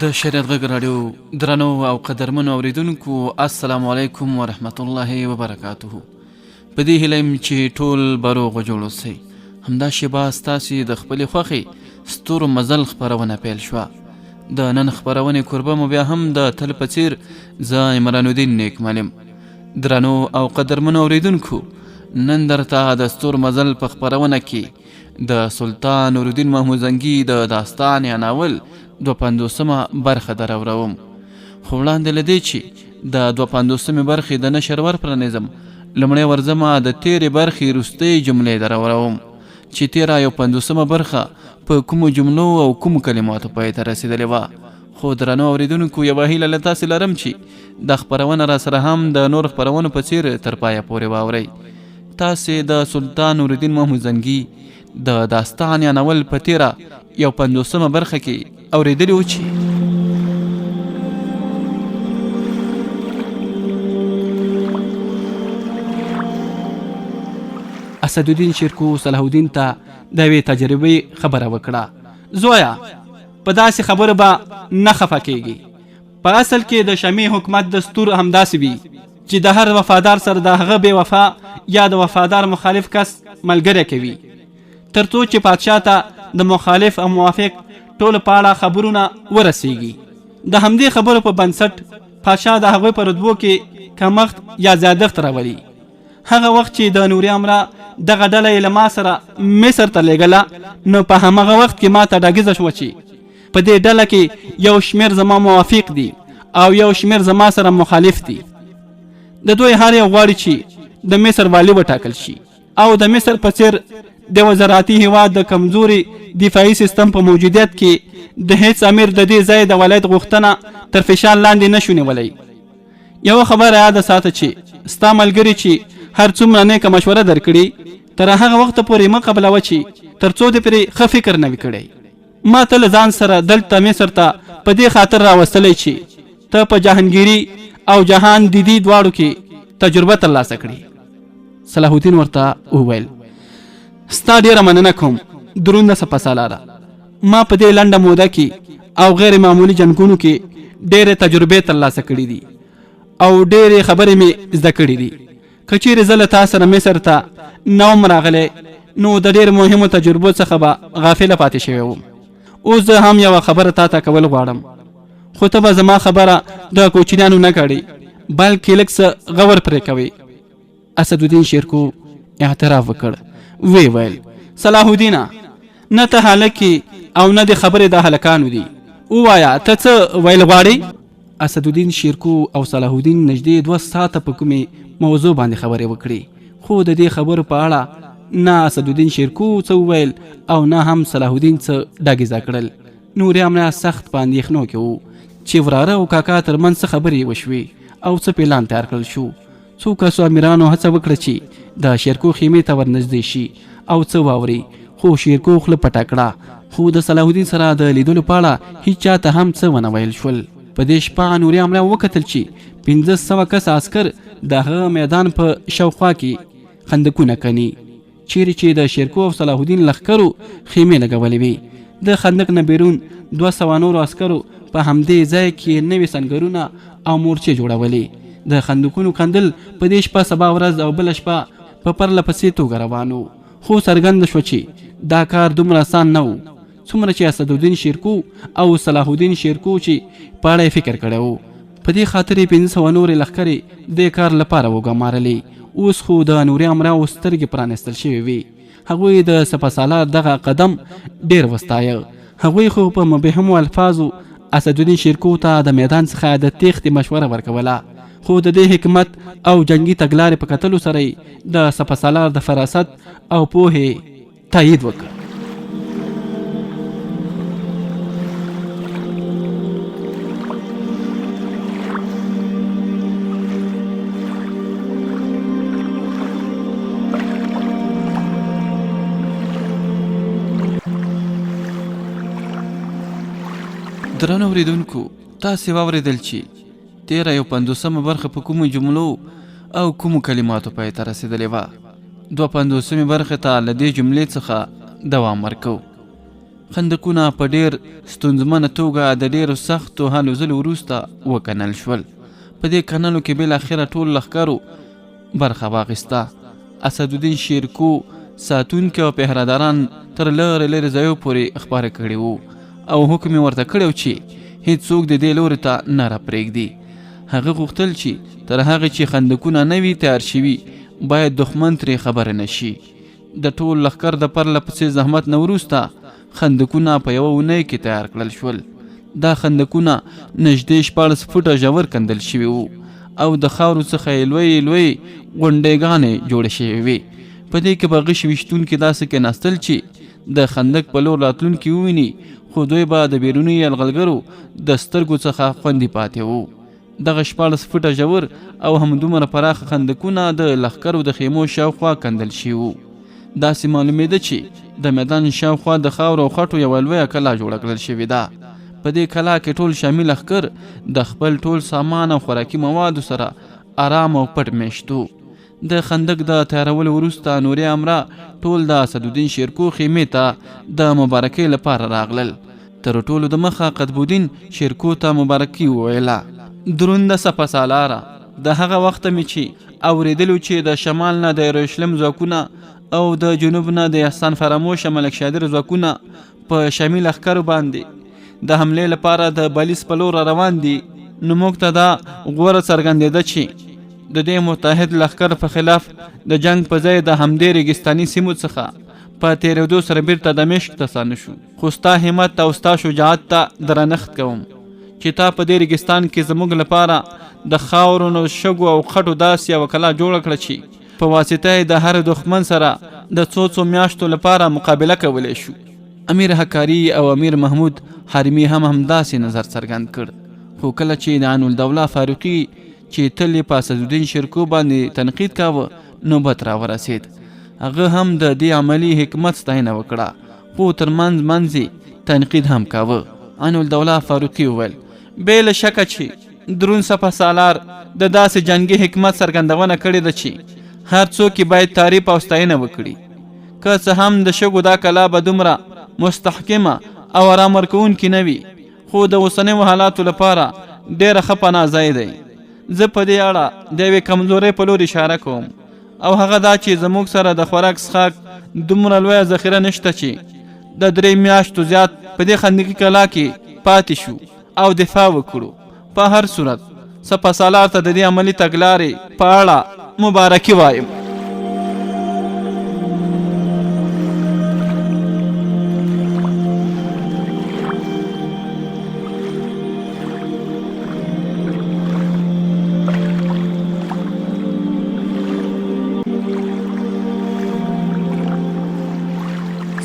د شریعت غږ راډیو درنو او قدرمنو اوریدونکو، السلام علیکم ورحمت الله وبرکاته. په دې هیله یم چې ټول به روغ جوړ اوسئ. همدا شیبه ستاسې د خپلې خوښې ستورو مزل خپرونه پیل شوه. د نن خپرونې کوربه مو بیا هم د تل په څیر زه عمران الدین نیکمل یم. درنو او قدرمنو اوریدونکو، نن درته د ستور مزل په خپرونه کې د سلطان نورالدین محمود زنګي د داستان یا ناول 52مه برخه دراوروم. خو وړاندې له دې چې د 52مې برخې د نشر ور پرانیزم، لومړی ورځمه د تېرې برخې وروستۍ جملې دراوروم چې تېره 51مه برخه په کومو جملو او کومو کلماتو پای ته رسېدلې وه. خو درنو اوریدونکو، یوه هیله له تاسې لرم چې دا خپرونه را سره هم د نور خپرونو په څیر تر پایه پورې واورئ. تاسې د سلطان نورالدین محمود زنګي د داستان یا ناول په تیره 51مه برخه کې اوریدلي و چې اسدالدین شیرکو صلاح الدین ته د یوې تجربې خبره وکړه. زویه، په داسې خبرو به نه خفه کیږي. په اصل کې د شمع حکومت دستور همداسې وي چې د هر وفادار سره د هغه بې وفا یا د وفادار مخالف کس ملګری کوي، تر څو چې پادشاه ته د مخالف او موافق ټولو په اړه خبرونه ورسیږي. د همدې خبرو په بنسټ پادشاه د هغوی په رتبو کې کمښت یا زیادښت راولي. هغه وخت چې د نوري امرا دغه ډله یې له ما سره مصر ته لېږله، نو په همغه وخت کې ما ته ډاګیزه شوه چې په دې ډله کې یو شمېر زما موافق دي او یو شمېر زما سره مخالف دي. د دوی هر یو غواړي چې د مصر والي وټاکل شي او د مصر په څېر د یوه زراعتي هیواد د کمزوري دفاعي سیستم په موجودیت کې د هیڅ امیر د دې ځای د ولایت غوښتنه تر فشار لاندې نه شو نیولی. یوه خبره یاده ساته چې ستا ملګري چې هر څومره نیکه مشوره درکړي، تر هغه وخته پورې مه قبلوه چې تر څو دې پرې ښه فکر نه وي کړی. ما ته له ځان سره دلته مصر ته په دې خاطر راوستلی چې ته په جهانګیري او جهان دیدي دواړو کې تجربه ترلاسه کړې. صلاح الدین ورته وویل: ستا ډیره مننه کوم دروند سپه سالاره، ما په دې لنډه موده کې او غیر معمولي جنګونو کې ډېرې تجربې ترلاسه کړې دي او ډېرې خبرې مې زده کړې دي. که چیرې زه له تا سره مصر ته نه وم راغلی، نو د ډېر مهمو تجربو څخه به غافله پاتې شوی وم. اوس زه هم یوه خبره تا ته کول غواړم، خو ته به زما خبره د کوچنیانو نه ګڼې، بلکې لږ څه غور پرې کوې. اسدالدین شیرکو اعتراف وکړ، ویې ویل: صلاح الدینه، نه ته هلک او نه د خبرې د هلکانو دي، ووایه ته څه ویل غواړې؟ اسدالدین شیرکو او صلاح الدین نږدې 2 ساعته په کومې موضوع باندې خبرې وکړې، خو د دې خبرو په اړه نه اسدالدین شیرکو څه وویل او نه هم صلاح الدین څه ډاګیزه کړل. نوري امرا سخت په اندېښنو کې وو چې وراره او کاکا ترمنځ څه خبرې وشوې او څه پلان تیار کړل شو. څو کسو امیرانو هڅه وکړه چې د شیرکو خیمې ته ورنږدې شي او څه واوري، خو شیرکو خوله پټه کړه. خو د صلاح الدین سره د لیدلو په اړه هیچا ته هم څه ونه ویل شول. په دې شپه نوري امرا وکتل چې 500 کسه عسکر د هغه میدان په شاوخوا کې خندقونه کني چیرې چې د شیرکو او صلاح الدین لښکرو خیمې لګولې وې. د خندق نه بیرون 200 نورو عسکرو په همدې ځای کې نوي سنګرونه او مورچې جوړولې. د خندقونو کندل په دې شپه، سبا ورځ او بله شپه په پرله پسې توګه روان و، خو څرګنده شوه چې دا کار دومره اسان نه و څومره چې اسدالدین شیرکو او صلاح الدین شیرکو چې په اړه یې فکر کړی و. په دې خاطر یې 500 نورې لښکرې دې کار لپاره وګمارلې. اوس خو د نوري امراوو سترګې پرانیستل شوې وې. هغوی د سپه سالار دغه قدم ډیر وستایه. هغوی خو په مبهمو الفاظو اسدالدین شیرکو ته د میدان څخه د تیښتې مشوره ورکوله، خو د دې حکمت او جنګي تګلارې په کتلو سره یې د سپه سالار د فراست او پوهې تایید وکړ. درنو اوریدونکو، تاسې واورېدل چې تېره 51مه برخه په کومو جملو او کومو کلماتو پای ته رسېدلې وه. 52مې برخې ته له دې جملې څخه دوام ورکوو. خندقونه په ډېر ستونزمنه توګه د ډېرو سختو هلو ځلو وروسته وکنل شول. په دې کنلو کې بالاخره ټول لښکرو برخه واخیسته. اسدالدین شیرکو ساتونکي او پهرهداران تر لرې لرې ځایو پورې خپاره کړي وو او حکم یې ورته کړی چې هیڅوک د دې لوري ته نه راپرېږدي. هغه غوښتل چې تر هغې چې خندقونه نه وي تیار شوي باید دښمن ترې خبر نه شي. د ټول لښکر د پرله پسې زحمت نه وروسته خندقونه په یوه اونۍ کې تیار کړل شول. دا خندقونه نږدې 16 فوټه ژور کندل شوي وو او د خاورو څخه یې لویې لویې غونډۍ ګانې جوړې شوې وې. په دې کې به غشي ویشتونکي داسې کېناستل چې د خندق په لور راتلونکي وویني، خو دوی به د بیروني یرغلګرو د سترګو څخه خوندي پاتې وو. دغه 16 فوټه ژور او همدومره پراخه خندقونه د لښکرو د خیمو شاوخوا کندل شوي وو. داسې معلومېده چې د میدان شاوخوا د خاورو او خټو یوه لویه کلا جوړه کړل شوې ده. په دې کلا کې ټول شامي لښکر د خپل ټول سامان او خوراکي موادو سره ارام او پټ میشت وو. د خندق د تیارولو وروسته نوري امرا ټول د اسدالدین شیرکو خیمې ته د مبارکۍ لپاره راغلل. تر ټولو د مخه قطب الدین شیرکو ته مبارکي وویله. دروند سپه سالاره، د هغه وخته مې چې اورېدلو چې د شمال نه د یروشلم ځواکونه او د جنوب نه د احسان فراموشه ملک شادر ځواکونه په شامي لښکرو باندې د حملې لپاره د بلیس په لور روان دي، نو موږ ته دا غوره څرګندېده چې د دې متحد لښکر په خلاف د جنګ په ځای د همدې ریګستاني سیمو څخه په تېرېدو سره بیرته دمشق ته ستانه شو. خو ستا همت او ستا شجاعت ته درنښت کوم چې تا په دې ریګستان کې زموږ لپاره د خاورو نو شګو او خټو داسې یوه کلا جوړه کړه چې په واسطه یې د هر دښمن سره د څو څو میاشتو لپاره مقابله کولی شو. امیر حکاري او امیر محمود حرمي هم همداسې نظر څرګند کړ، خو کله چې د عین الدوله فاروقي چې تل یې په اسدالدین شیرکو باندې تنقید کاوه نوبت راورسید، هغه هم د دې عملي حکمت ستاینه وکړه، خو تر منځ منځ یې تنقید هم کاوه. عین الدوله فاروقي وویل، بې له شکه چې درون سپه سالار د داسې جنګي حکمت څرګندونه کړې ده چې هر څوک یې باید تعریف او ستاینه وکړي. که څه هم د شګو دا کلا به دومره مستحکمه او ارام ورکوونکې نه وي، خو د اوسنیو حالاتو لپاره ډېره ښه پناه ځای دی. زه په دې اړه د یوې کمزورۍ په لور اشاره کوم او هغه دا چې زموږ سره د خوراک څښاک دومره لویه ذخیره نشته چې د 3 میاشتو زیات په دې خندقي کلا کې پاتې شو او دفاع وکړو. په هر صورت سپه سالار ته د دې عملي تګلارې په اړه مبارکي وایم.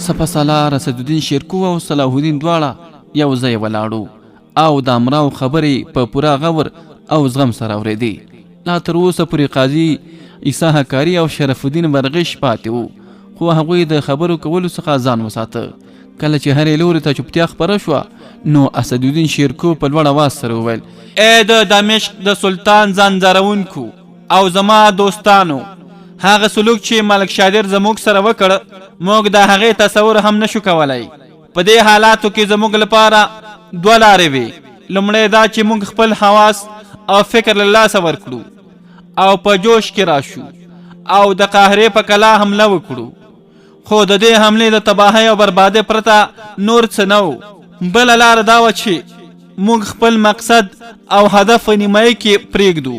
سپه سالار اسدالدین شیرکو او صلاح الدین دواړه یو ځای ولاړو او د امراو خبرې په پوره غور او زغم سره اورېدې. لا تر اوسه پورې قاضي عیسی حکاري او شرف الدین برغش پاتې وو، خو هغوی د خبرو کولو څخه ځان وساته. کله چې هرې لوري ته چوپتیا خپره شوه، نو اسدالدین شیرکو په لوړ اواز سره وویل: ای د دمشق د سلطان ځان ځارونکو او زما دوستانو، هغه سلوک چې ملک شادر زموږ سره وکړ، موږ د هغې تصور هم نشو کولای. په دې حالاتو کې زموږ لپاره دوه لارې وې. لومړی دا چې موږ خپل حواس او فکر له لاسه ورکړو او په جوش کې راشو او د قاهرې په کلا حمله وکړو، خو د دې حملې د تباهۍ او بربادۍ پرته نور څه نه و. بله لاره دا وه چې موږ خپل مقصد او هدف په نیمایي کې پرېږدو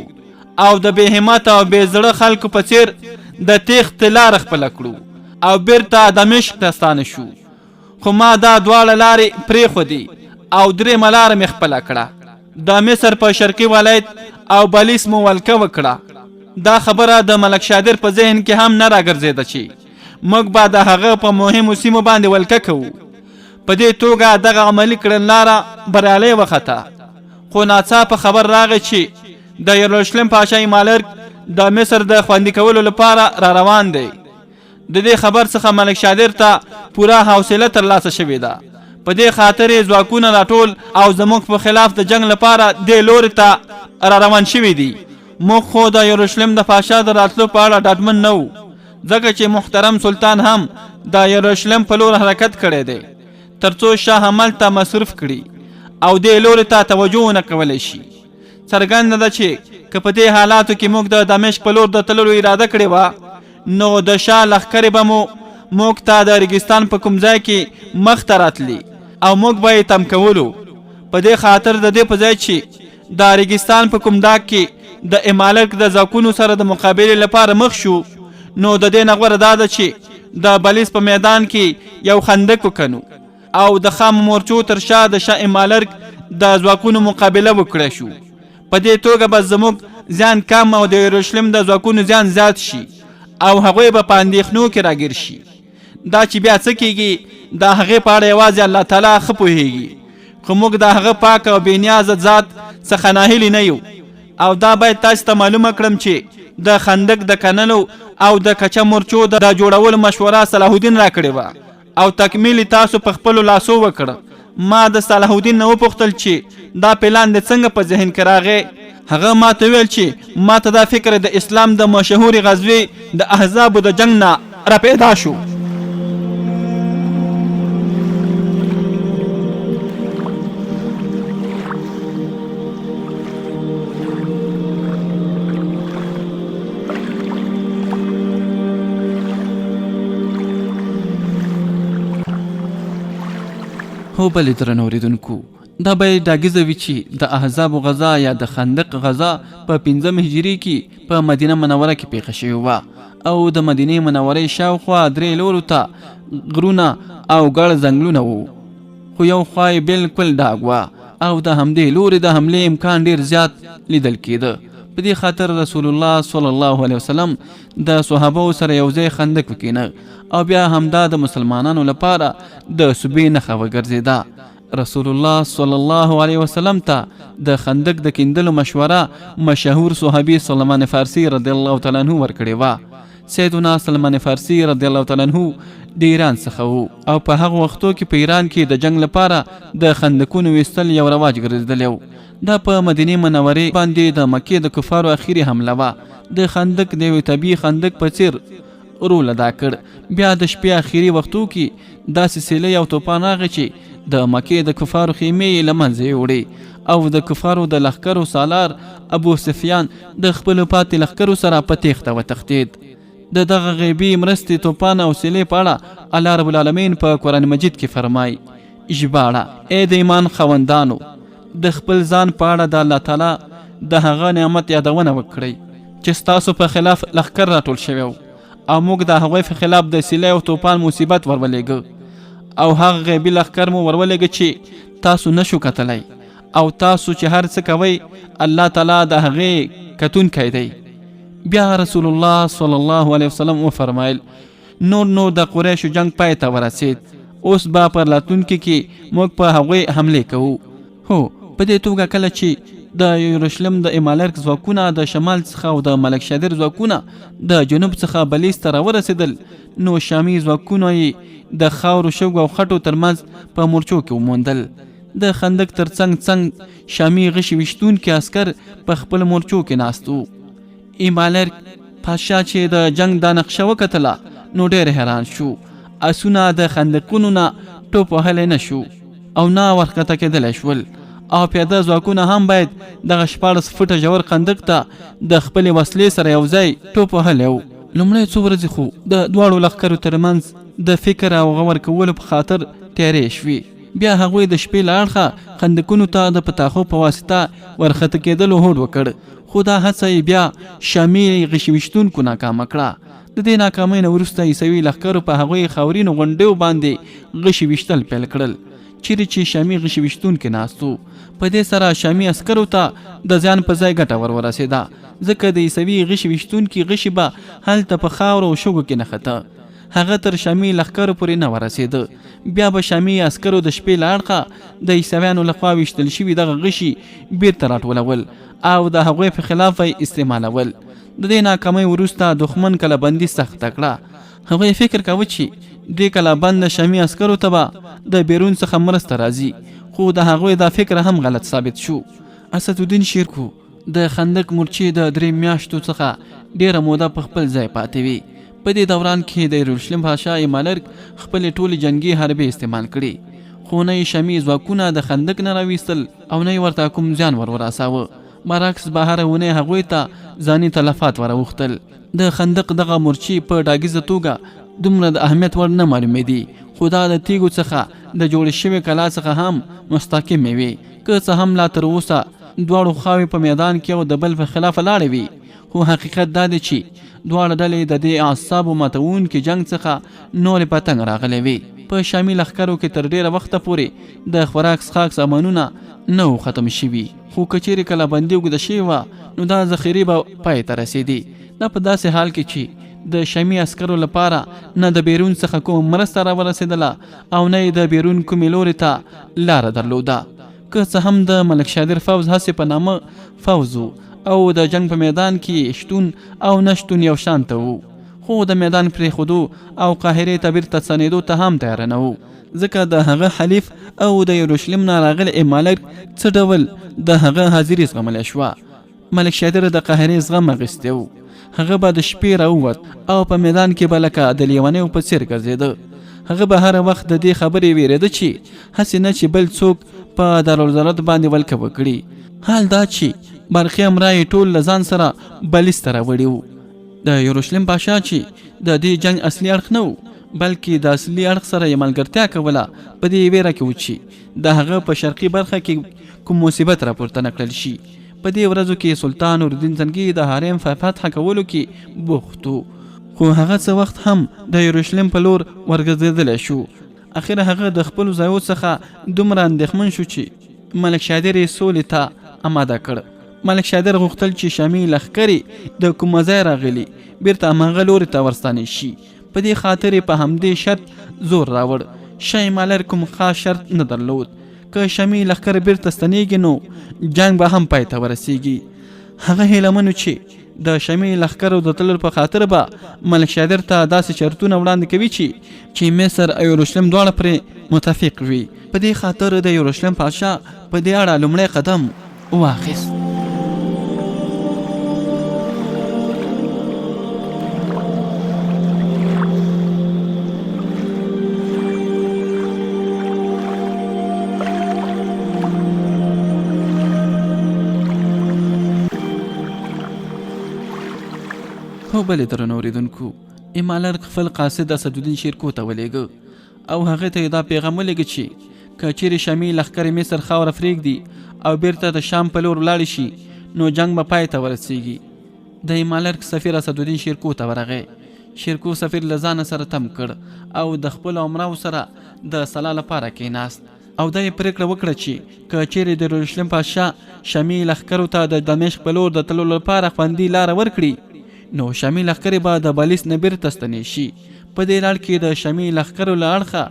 او د بې همته او بې زړه خلکو په څیر د تېښتې لاره خپله کړو او بیرته دمشق ته ستانه شو. خو ما دا دواړه لارې پرېښودې او درېیمه لاره مې خپله کړه. د مصر په شرقي ولایت او بلیس مو ولکه وکړه. دا خبره د ملک شادر په ذهن کې هم نه راګرځېده چې موږ به د هغه په مهمو سیمو باندې ولکه کوو. په دې توګه دغه عملي کړنلاره بریالۍ وخته، خو ناڅاپه خبر راغی چې د یروشلم پاچا ایمالرک د مصر د خوندي کولو لپاره را روان دی. د دې خبر څخه ملک شادر ته پوره حوصله ترلاسه شوې ده. په دې خاطر یې ځواکونه راټول او زموږ په خلاف د جنګ لپاره دې لوري ته را روان شوي دي. موږ خو د یروشلم د پاشا د راتلو په اړه ډاډمن نه وو، ځکه چې محترم سلطان هم د یروشلم په لور حرکت کړی دی. ترڅو شاه هملته مصروف کړي او دې لوري ته توجه ونه کولی شي. څرګنده ده چې که په دې حالاتو کې موږ د دمشق په لور د تللو اراده کړې وه نو د شاه لښکرې به مو موږ ته د ریګستان په کوم ځای کې مخ ته راتلې او موږ به یې تم کولو. په دې خاطر د دې په ځای چې د ریګستان په کوم ډاګ کې د امالک د ځواکونو سره د مقابلې لپاره مخ شو نو د دې نه غوره دا ده چې د بلیس په میدان کې یو خندق وکنو او د خامو مورچو تر شا د شاه امالرک د ځواکونو مقابله وکړای شو. په دې توګه به زموږ زیان کم او د یروشلم د ځواکونو زیان زیات شي او هغوی به په اندېښنو کې راګیر شي. دا چې بیا څه کیږي د هغې په اړه یوازې الله تعالی ښه پوهیږي، خو موږ د هغه پاک او بې نیازه ذات څخه ناهیلي نه یو. او دا باید تاسو ته معلومه کړم چې د خندق د کنلو او د کچه مورچو د جوړولو مشوره صلاح الدین راکړې وه او تکمیل یې تاسو په خپلو لاسو وکړ. ما د صلاح الدین نه وپوښتل چې دا پلان دې څنګه په ذهن کې راغی؟ هغه ما ته وویل چې ما ته دا فکر د اسلام د مشهورې غزوې د احزابو د جنګ نه راپیدا شو. هو بلې درنو اورېدونکو، دا به یې ډاګیزه وي چې د احزابو غزا یا د خندق غزا په پنځم هجري کې په مدینه منوره کې پیښه شوې وه او د مدینې منورې شاوخوا درې لورو ته غرونه او ګڼ ځنګلونه وو، خو یو خوا یې بلکل ډاګ وه او د همدې لورې د حملې امکان ډیر زیات لیدل کېده. په دې خاطر رسول الله صلی الله علیه وسلم د صحابو سره یو ځای خندق وکینه او بیا همدا د مسلمانانو لپاره د سوبې نښه وګرځېده. رسول الله صلی الله علیه وسلم ته د خندق د کیندلو مشوره مشهور صحابي سلمان فارسي رضی الله تعالی عنه ورکړې وه. سیدنا سلمان فارسي رضی الله تعالی عنه د ایران څخه وو او په هغو وختو کې په ایران کې د جنګ لپاره د خندقونو ویستل یو رواج ګرځېدلی و. دا په مدینې منورې باندې د مکې د کفارو اخیري حمله وه. د خندق د یوې طبیعي خندق په څیر رول ادا کړ. بیا د شپې اخیري وختو کې داسې سیلۍ او توپان راغی چې د مکې د کفارو خیمې یې له منځه یوړې او د کفارو د لښکرو سالار ابو سفیان د خپلو پاتې لښکرو سره په تېښته وتښتېد. د دغه غیبي مرستې، توپان او سیلۍ په اړه الله رب العالمین په قرآن مجید کې فرمایي، ژباړه، ای د ایمان خاوندانو! د خپل ځان په اړه د الله تعالی د هغه نعمت یادونه وکړئ چې ستاسو په خلاف لښکر راټول شوی و او موږ د هغوی په خلاف د سیلۍ او توپان مصیبت ورولېږه او هغه غیبي لښکر مو ورولېږه چې تاسو نشو کتلی او تاسو چې هر څه کوئ الله تعالی د هغې کتونکی دی. بیا رسول الله صلی الله علیه وسلم وفرمایل، نور نو د قریشو جنګ پای ته ورسید، اوس به په راتلونکي کې موږ په هغوی حملې کوو. هو، په دې توګه کله چې د یروشلم د ایمالرک ځواکونه د شمال څخه او د ملک شادر ځواکونه د جنوب څخه بلیس ته راورسېدل نو شامي ځواکونه یې د خاورو، شګو او خټو ترمنځ په مورچو کې وموندل. د خندق تر څنګ څنګ شامي غشي ویشتونکي عسکر په خپلو مورچو کې ناست وو. ایمالرک پادشاه چې د جنګ دا نقشه وکتله نو ډېر حیران شو. اسونه د خندقونو نه ټوپ وهلی نه شو او نه ورښکته کېدلی شول او پیاده ځواکونه هم باید دغه 16 فټه ژور خندق ته د خپلې وسلې سره یو ځای ټوپ وهلی و. لومړی څو ورځې خو د دواړو لښکرو ترمنځ د فکر او غور کولو په خاطر تیرې شوې. بیا هغوی د شپې له اړخه خندقونو ته د پتاخو په واسطه ورښکته کېدلو هوډ وکړ، خو دا هڅه یې بیا شامي غشي ویشتونکو ناکامه کړه. د دې ناکامۍ نه وروسته عیسوي لښکرو په هغوی خاورینو غونډیو باندې غشي ویشتل پیل کړل، چیرې چې شامي غشي ویشتونکي ناست وو. په دې سره شامي عسکرو ته د زیان په ځای ګټه ور ورسېده، ځکه د عیسوي غشي ویشتونکي غشي به هلته په خاورو او شګو کې نښته. هغه تر شامي لښکرو پورې نه ورسېده. بیا به شامي عسکرو د شپې له اړخه د عیسویانو له خوا ویشتل شوي دغه غشي بیرته راټولول او د هغوی په خلاف به یې استعمالول. د دې ناکامۍ وروسته دښمن کلابندي سخته کړه. هغوی فکر کاوه چې دې کلابند شامي عسکرو ته به د بیرون څخه مرسته راځي، خو د هغوی دا فکر هم غلط ثابت شو. اسدالدین شیرکو د خندق مورچې د درې میاشتو څخه ډیره موده په خپل ځای پاتې وي. په دې دوران کې د یروشلم پاشا ایمالرک خپلې ټولې جنګي حربې استعمال کړې، خو نه یې شامي ځواکونه د خندق نه راویستل او نه یې ورته کوم زیان ور ورساوه. برعکس به هره اونۍ هغوی ته ځاني تلفات وراوښتل. د خندق دغه مورچې په ډاګیزه توګه دومره د اهمیت وړ نه معلومېدې، خو دا د تیږو څخه د جوړې شوې کلا څخه هم مستحکمې وې. که څه هم لا تر اوسه دواړو خواوې په میدان کې یو د بل په خلاف ولاړې وې، خو حقیقت دا دی چې دواړه ډلې د دې اعصابو ماتوونکي جنګ څخه نورې په تنګ راغلې وې. په شامي لښکرو کې تر ډېره وخته پورې د خوراک څښاک سامانونه نه وو ختم شوي، خو که چېرې کلابندي اوږده شوې وه نو دا ذخیرې به پای ته رسېدې. دا په داسې حال کې چې د شامي عسکرو لپاره نه د بیرون څخه کومه مرسته راورسېدله او نه یې د بیرون کومې لورې ته لاره درلوده. که څه هم د ملک شادر فوځ هسې په نامه فوځ و او د جنګ په میدان کې یې شتون او نه شتون یو شان ته وو، خو د میدان پرېښودو او قاهرې ته بیرته ستنېدو ته هم تیار نه وو، ځکه د هغه حلیف او د یروشلم نه راغلی ایمالک څه ډول د هغه حاضري زغملی شوه. ملک شادر د قاهرې زغم اخیستی و. هغه به د شپې راووت او په میدان کې به لکه د لیونیو په څیر ګرځېده. هغه به هره وخت د دې خبرې ویرېده چې هسې نه چې بل څوک په دارالزراعت باندې ولکه وکړي، حال دا چې برقي امرا یې ټول له ځان سره بلیز ته راوړي وو. د یروشلم پاشا چې د دې جنګ اصلي اړخ نه و، بلکې د اصلي اړخ سره یې ملګرتیا کوله، په دې ویره کې و چې د هغه په شرقي برخه کې کوم مصیبت راپورته نه کړل شي. په دې ورځو کې سلطان نورالدین زنګي د حریم په فتح کولو کې بوخت و، خو هغه څه وخت هم د یروشلم په لور ورګرځېدلی شو. اخر هغه د خپلو ځایو څخه دومره اندېښمن شو چې ملک شادر یې سولې ته اماده کړ. ملک شادر غوښتل چې شامي لښکرې د کومه ځایه راغلي بیرته هماغه لوري ته ورستانې شي. په دې خاطر یې په همدې شرط زور راوړ. شاه مالر کوم خاص شرط نه درلود. که شامي لښکر بیرته ستنیږي نو جنګ به هم پای ته ورسیږي. هغه هیله من و چې د شامي لښکرو د تللو په خاطر به ملک شادر ته داسې شرطونه وړاندې کوي چې چې مصر او یروشلم دواړه پرې متفق وي. په دې خاطر د یروشلم پادشاه په دې اړه لومړی قدم واخیست. هو بلې درنو اورېدونکو، ایمالرک خپل قاصد اسدالدین شیرکو ته ولېږه او هغه ته یې دا پیغام ولېږه چې که چیرې شامي لښکرې مصر خاوره پرېږدي او بیرته د شام په لور ولاړې شي نو جنګ به پای ته ورسیږي. د ایمالرک سفیر اسدالدین شیرکو ته ورغی. شیرکو سفیر له ځانه سره تم کړ او د خپلو امراو سره د سلا لپاره کیناست او دا یې پرېکړه وکړه چې که چیرې د یروشلم پادشاه شامي لښکرو ته د دمشق په لور د تللو لپاره خوندي لاره ورکړي نو شامي لښکرې به د بلیس نه بیرته ستنې شي. په دې لړ کې د شامي لښکرو له اړخه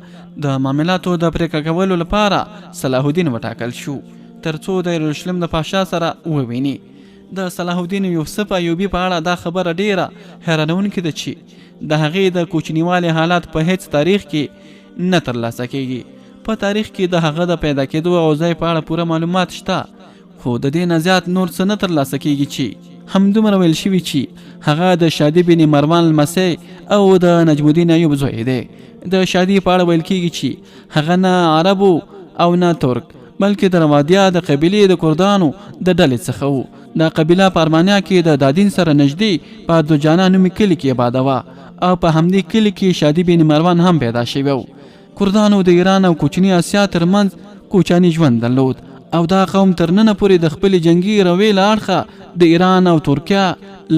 د معاملاتو د پرېکړه کولو لپاره صلاح الدین وټاکل شو ترڅو د یروشلم د پاشا سره وویني. د صلاح الدین یوسف ایوبي په اړه دا خبره ډیره حیرانوونکې ده چې د هغې د کوچنیوالي حالات په هیڅ تاریخ کې نه ترلاسه کیږي. په تاریخ کې د هغه د پیدا کېدو او ځای په اړه پوره معلومات شته، خو د دې نه زیات نور څه نه ترلاسه کیږي چې همدومره ویل شوي چې هغه د شادي بن مروان لمسی او د نجم الدین ایوب زوی دی. د شادي په اړه ویل کیږي چې هغه نه عرب او نه ترک، بلکې د روادیا د قبیلې د کردانو د ډلې څخه و. دا قبیله په ارمانیا کې د دادین سره نږدې په دوجانا نومي کلي کې آباده وه او په همدې کلي کې شادي بن مروان هم پیدا شوی و. کردانو د ایران او کوچني اسیا ترمنځ کوچانی ژوند درلود او دا قوم تر ننه پورې د خپلې جنګي روې له اړخه د ایران او ترکیه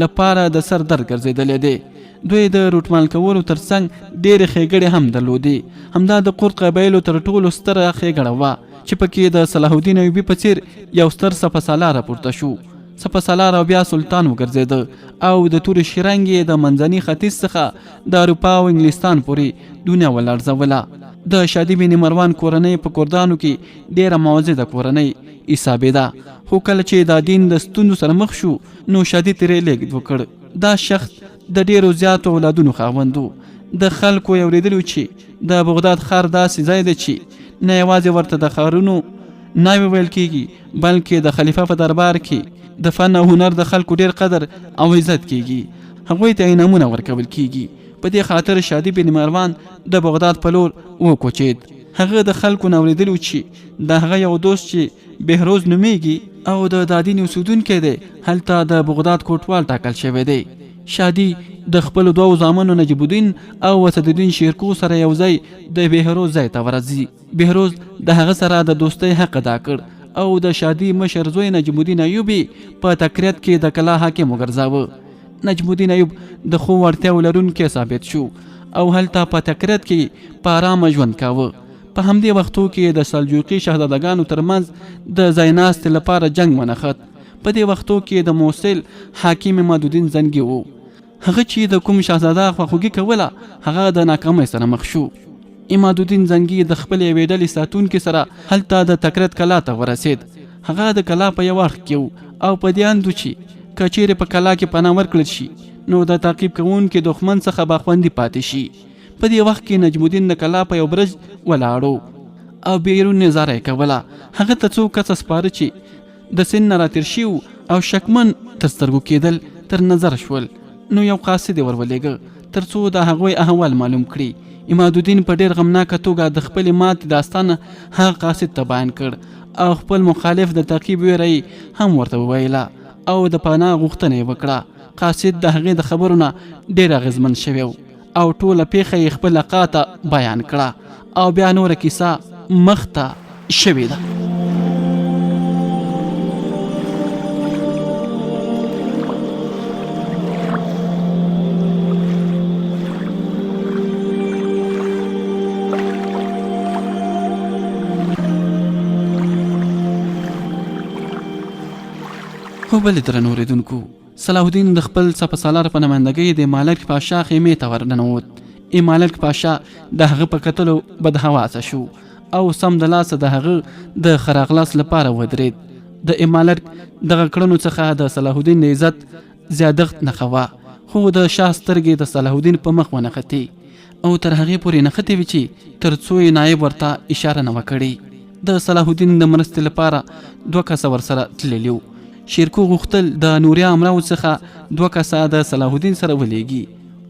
لپاره د سر درد ګرځېدلی دی. دوی د روټمال کولو ترڅنګ ډېرې ښېګړې هم درلودې. همدا د قرد قبایلو تر ټولو ستره ښېګړه وه چې پکې د صلاح الدین ایوبي په څېر یو ستر سپه سالار راپورته شو. سپه سالار او بیا سلطان وګرځېده او د تورې شرنګ یې د منځني ختیځ څخه د اروپا او انګلستان پورې دنیا ولړزوله. د شادي بن مروان کورنۍ په کردانو کې ډېره معززه کورنۍ حسابېده، خو کله چې دا دین د ستونزو سره مخ شو نو شادي ترې لېږد وکړ. دا شخص د ډېرو زیاتو اولادونو خاوند و. د خلکو یې اورېدلي وو چې د بغداد ښار داسې ځای دی چې نه یوازې ورته د ښارونو ناوې ویل کېږي، بلکې د خلیفه په دربار کې د فن او هنر د خلکو ډېر قدر او عزت کېږي، هغوی ته انعامونه ورکول کېږي. په دې خاطر شادي بن مروان د بغداد په لور وکوچېد. هغه د خلکو نه اورېدلي وو چې د هغه یو دوست چې بهروز نومېږي او د دادین اوسېدونکی دی، هلته د بغداد کوټوال ټاکل شوی دی. شادي د خپلو دوو زامنو نجیب الدین او اسدالدین شیرکو سره یو ځای د بهروز ځای ته ورځي. بهروز د هغه سره د دوستۍ حق ادا کړ او د شادي مشر زوی نجم الدین ایوب یې په تکریت کې د کلا حاکم وګرځاوه. نجم الدین ایوب د ښو وړتیاوو لرونکی ثابت شو او هلته په تکریت کې په ارامه ژوند کاوه. په همدې وختو کې د سلجوقي شهزادګانو ترمنځ د ځایناستې لپاره جنګ ونښت. په دې وختو کې د موصل حاکم عمادالدین زنګي و. هغه چې د کوم شهزاده خواخوږي کوله هغه د ناکامۍ سره مخ شو. عمادالدین زنګي د خپلې یوې ډلې ساتونکي سره هلته د تکرت کلا ته ورسید. هغه د کلا په یو اړخ کې و او په دې اند و چې که چیرې په کلا کې پناه ورکړل شي نو د تعقیب کوونکي دښمن څخه به خوندي پاتې شي. په دې وخت کې نجم الدین د کلا په یو برج ولاړ او بیرون نظاره یې کوله. هغه ته څو کسه سپاره چې د سیند نه راتېر شوي وو او شکمن تر سترګو کېدل تر نظر شول، نو یو قاصد یې ور ولېږه تر څو د هغوی احوال معلوم کړي. عمادالدین په ډېر غمناکه توګه د خپلې ماتې داستان هغه قاصد ته بیان کړ او خپل مخالف د تعقیب وېره یې هم ورته وویله او د پناه غوښتنه یې وکړه. قاصد د هغې د خبرو نه ډېر اغېزمن شوی و او ټوله پېښه یې خپل اقا ته بیان کړه او بیا نوره کیسه مخته شوې ده. خو بلې درنو اورېدونکو صلاح الدین د خپل سپه سالار په نمایندګۍ د مالک پاشا خیمې ته ورننوت. ایمالک پاشا د هغه په کتلو بدحواسه شو او سمدلاسه د هغه د ښه راغلاست لپاره ودرید. د ایمالک دغه کړنو څخه د صلاح الدین د عزت زیادښت نښه وه، خو د شاه سترګې د صلاح الدین په مخ ونښتې او تر هغې پورې نښتې وې چې تر څو یې نایب ورته اشاره نه وه کړې. د صلاح الدین د مرستې لپاره دوه کسه ورسره تللي وو. شیرکو غوښتل د نوریا امراو څخه دوه کسه د صلاح الدین سره ولیږي،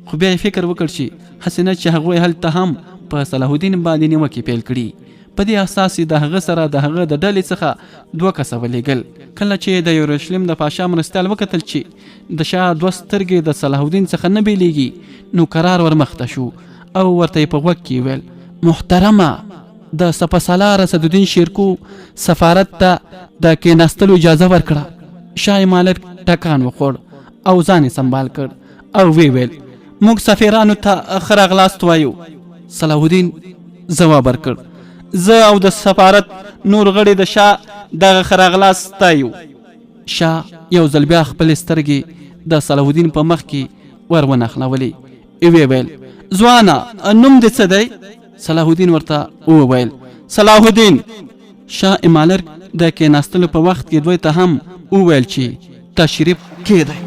خو بیا یې فکر وکړ چې هسې نه چې هغوی هلته هم په صلاح الدین باندې نیوکې پیل کړي. په دې اساس یې د هغه سره د هغه د ډلې څخه دوه کسه ولیږل. کله چې د یروشلم د پاشا مرستیال وکتل چې د شاه دوه سترګې د صلاح الدین څخه نه بیلیږي، نو کرار ورمخته شو او ورته یې په غوږ کې وویل، محترمه! د سپه سالار اسدالدین شیرکو سفارت ته د کیناستلو اجازه ورکړه. شاه مالک ټکان وخوړ او ځان یې سمبال کړ او ویې ویل، موږ سفیرانو ته ښه راغلاست وایو. صلاح الدین ځواب ورکړ، زه او د سفارت نور غړي د شاه دغه ښه راغلاست ستایو. شاه یو ځل بیا خپلې سترګې د صلاح الدین په مخ کې ور ونښلولې، ویې ویل، ځوانه نوم دې څه دی؟ صلاح الدین ورته وویل، صلاح الدین! شاه امالرک د کیناستلو په وخت کې دوی ته هم وویل چې تشریف کیدی.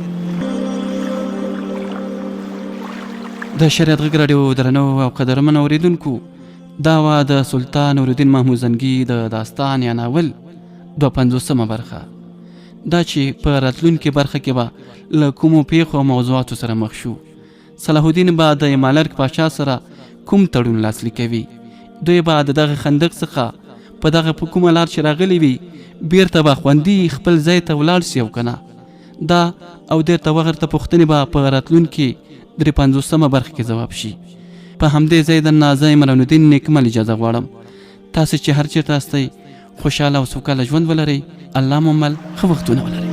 د شریعت غږ راډیو درنو او قدرمنو اوریدونکو، دا وه د سلطان نورالدین محمود زنګي د داستان یا ناول 52مه برخه. دا چې په راتلونکې برخه کې به له کومو پیښو او موضوعاتو سره مخ شو، صلاح الدین به د ایمالرک پاچا سره کوم تړون لاسلیکوي، دوی به د دغه خندق څخه په دغه په کومه لار چې راغلي وي بیرته به خوندي خپل ځای ته ولاړ سي او کنه؟ دا او دیرته وغرته پوښتنې به په راتلونکې 53مه برخه کې ځواب شي. په همدې ځای درنه زه عمران الدین نیکمل اجازه غواړم. تاسې چې هر چیرته هستئ خوشحاله او سوکاله ژوند ولرئ. الله مو مل، ښه وختونه ولرئ.